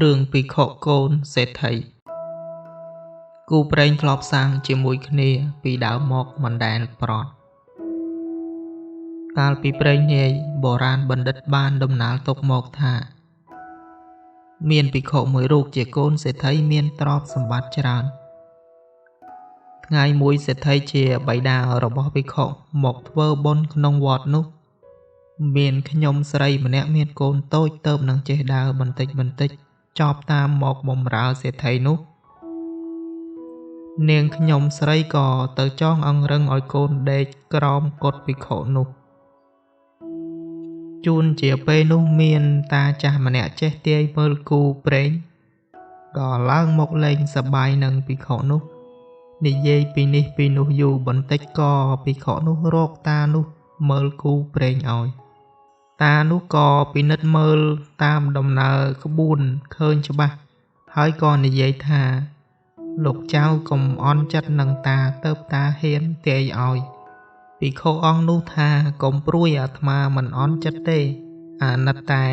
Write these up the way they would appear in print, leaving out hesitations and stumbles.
រឿងភិក្ខុកូនសេដ្ឋីគូព្រេងធ្លាប់សាងជាមួយគ្នាពីដើមមកមិនដែលប្រត់កាលពីព្រេងនាយបុរាណបណ្ឌិតបានដំណាលទុកមកថាមានភិក្ខុមួយរូបជាកូនសេដ្ឋីមានទ្រព្យសម្បត្តិច្រើនថ្ងៃមួយសេដ្ឋីជាបិតារបស់ភិក្ខុមកធ្វើបុណ្យក្នុងវត្តនោះមានខ្ញុំស្រីម្នាក់មានកូនតូចទៅនឹងចេះដើរបន្តិចបន្តិចចប់តាមមកបំរើសេដ្ឋីនោះនាងខ្ញុំស្រីក៏ទៅចងអង្រឹងឲ្យកូនដេកក្រោមកុដិភិក្ខុនោះជួនជាពេលនោះមានតាចាស់ម្នាក់ចេះទាយមើលគូព្រេងក៏ឡើងមកលេងសប្បាយនឹងភិក្ខុនោះនិយាយពីនេះពីនោះយូរបន្តិចក៏ភិក្ខុនោះរកតានោះមើលគូព្រេងឲ្យតានោះក៏ពិនិត្យមើលតាមដំណើរក្បួនឃើញច្បាស់ហើយក៏និយាយថាលោកចៅកុំអន់ចិត្តនឹងតាទៅតាហ៊ានទាយឲ្យភិក្ខុអង្គនោះថាកុំព្រួយអាត្មាមិនអន់ចិត្តទេអាណិតតែ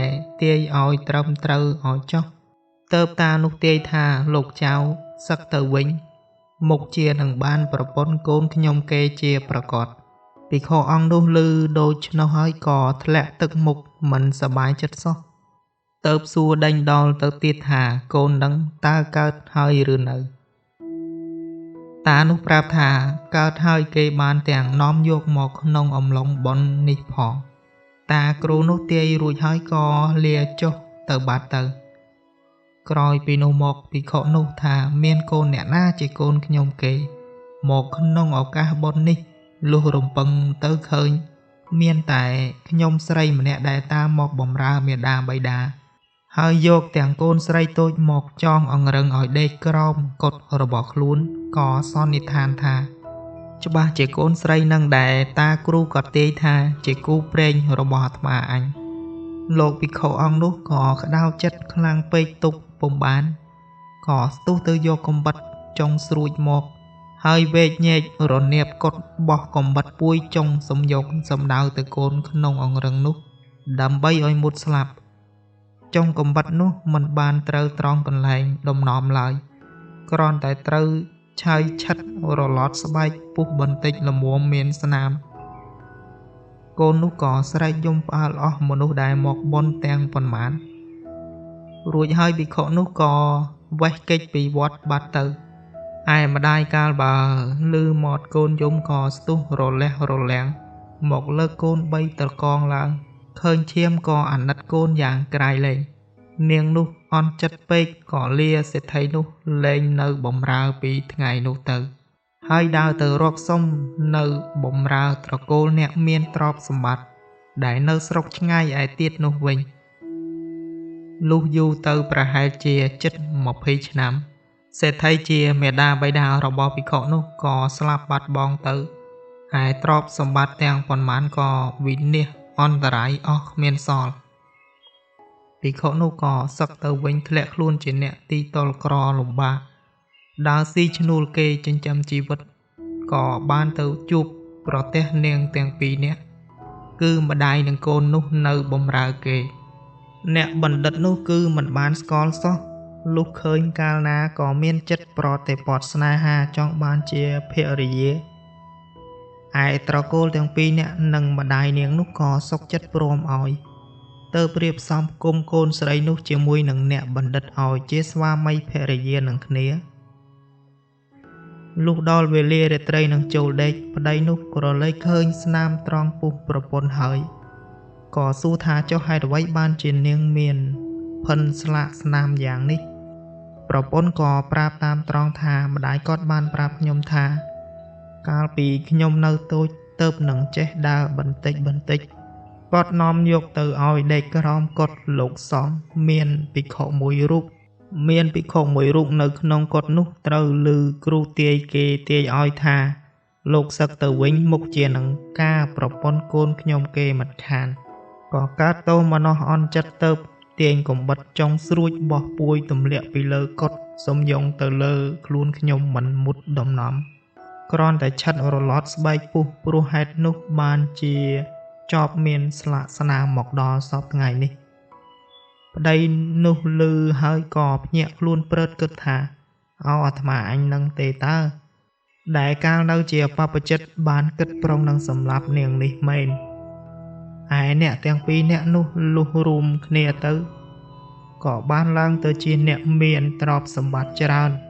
ទាយឲ្យត្រឹមត្រូវឲ្យចុះទៅតានោះទាយថាលោកចៅសឹកទៅវិញមុខជានឹងបានប្រពន្ធកូនខ្ញុំគេជាប្រកបភិក្ខុអង្គនោះឮដូច្នោះហើយក៏ធ្លាក់ទឹកមុខមិនសប្បាយចិត្តសោះទៅសួរដេញដល់ទៅទៀតថាកូននឹងតើកើតហើយឬនៅតានោះប្រាប់ថាកើតហើយគេបានទាំងនាំយកមកក្នុងអំឡុងបុណ្យនេះផងតាគ្រូនោះទាយរួចហើយក៏លាចុះទៅបាត់ទៅក្រោយពីនោះមកភិក្ខុនោះថាមានកូនអ្នកណាជាកូនខ្ញុំគេមកក្នុងឱកាសបុណ្យនេះលុះរំពឹងទៅឃើញមានតែខ្ញុំស្រីម្នាក់ដែលតាមមកបំរើមាតាបិតាហើយយកទាំងកូនស្រីតូចមកចងអង្រឹងឲ្យដេកក្រោមកុដិរបស់ខ្លួនក៏សន្និដ្ឋានថាច្បាស់ជាកូនស្រីនឹងដែលតាគ្រូក៏ទាយថាជាគូព្រេងរបស់អាត្មាអញលោកភិក្ខុអង្គនោះក៏ក្តៅចិត្តខ្លាំងពេកទប់ពុំបានក៏ស្ទុះទៅយកកំបិតចុងស្រួចមកហើយវែកញែករនាបកុដបោះកំបិតពួយចុងសំយកសំដៅទៅកូនក្នុងអង្រឹងនោះដើម្បីឲ្យមុតស្លាប់ចុងកំបិតនោះមិនបានត្រូវត្រង់កន្លែងដំណំឡើយគ្រាន់តែត្រូវឆើយឆិតរលត់ស្បែកពុះបន្តិចល្មមមានស្នាមកូននោះក៏ស្រែកយំផ្អើលអស់មនុស្សដែលមកបុណ្យទាំងប៉ុន្មានរួចហើយភិក្ខុនោះក៏វេះគេចពីវត្តបាត់ទៅឯម្ដាយកាលបើឮមាត់កូនយំក៏ស្ទុះរលះរលាំងមកលើកកូនបីត្រកងឡើងឃើញឈាមក៏អាណិតកូនយ៉ាងក្រៃលែងនាងនោះអន់ចិត្តពេកក៏លាសេដ្ឋីនោះលែងនៅបំរើពីថ្ងៃនោះទៅហើយដើរទៅរកសុំនៅបំរើត្រកូលអ្នកមានទ្រព្យសម្បត្តិដែលនៅស្រុកឆ្ងាយឯទៀតនោះវិញលុះយូរទៅប្រហែលជាជិត20ឆ្នាំសេដ្ឋីជាមេដាបិតារបស់ភិក្ខុនោះក៏ស្លាប់បាត់បង់ទៅឯទ្រព្យសម្បត្តិទាំងប៉ុន្មានក៏វិនាសអន្តរាយអស់គ្មានសល់ភិក្ខុនោះក៏សឹកទៅវិញធ្លាក់ខ្លួនជាអ្នកទីទល់ក្រលំបាកដើរស៊ីឈ្នួលគេចិញ្ចឹមជីវិតក៏បានទៅជួបប្រទះនាងទាំងពីរនាក់គឺម្ដាយនិងកូននោះនៅបំរើគេអ្នកបណ្ឌិតនោះគឺមិនបានស្គាល់សោះលុះឃើញកាលណាក៏មានចិត្តប្រតិបត្តិស្នេហាចង់បានជាភរិយាឯត្រកូលទាំងពីរនាក់និងម្ដាយនាងនោះក៏សុខចិត្តព្រមឲ្យទៅប្រៀបសំគុំកូនស្រីនោះជាមួយនឹងអ្នកបណ្ឌិតឲ្យជាស្វាមីភរិយានឹងគ្នាលុះដល់វេលារាត្រីនឹងចូលដេកប្តីនោះក្រឡេកឃើញស្នាមត្រង់ពុះប្រពន្ធហើយក៏សួរថាចុះហេតុអ្វីបានជានាងមានភិនស្លាកស្នាមយ៉ាងនេះប្រពន្ធក៏ប្រាប់តាមត្រង់ថាម្ដាយគាត់បានប្រាប់ខ្ញុំថាកាលពីខ្ញុំនៅតូចទៅនឹងចេះដើរបន្តិចបន្តិចគាត់នាំយកទៅឲ្យដេកក្រោមកុដិលោកសង្ឃមានភិក្ខុមួយរូបមានភិក្ខុមួយរូបនៅក្នុងកុដិនោះត្រូវឮគ្រូទាយគេទាយឲ្យថាលោកសឹកទៅវិញមុខជានឹងការប្រពន្ធកូនខ្ញុំគេមិនខានក៏កើតទោមនស្សអន់ចិត្តទៅទាញកំបិតចុងស្រួចបោះពួយទម្លាក់ពីលើកុដិសំយងទៅលើខ្លួនខ្ញុំមិនមុតដំណំគ្រាន់តែឆិតរលត់ស្បែកពុះព្រោះហេតុនោះបានជាចប់មានស្លាកស្នាមមកដល់សព្វថ្ងៃនេះ ប្តីនោះឮហើយក៏ភ្ញាក់ខ្លួនព្រើតគិតថា ឱអាត្មាអញនឹងទេតើ ដែលកាលនៅជាបព្វជិតបានគិតប្រុងនឹងសម្លាប់នាងនេះមែន ឯអ្នកទាំងពីរនាក់នោះលុះរួមគ្នាទៅ ក៏បានឡើងទៅជាអ្នកមានទ្រព្យសម្បត្តិច្រើន។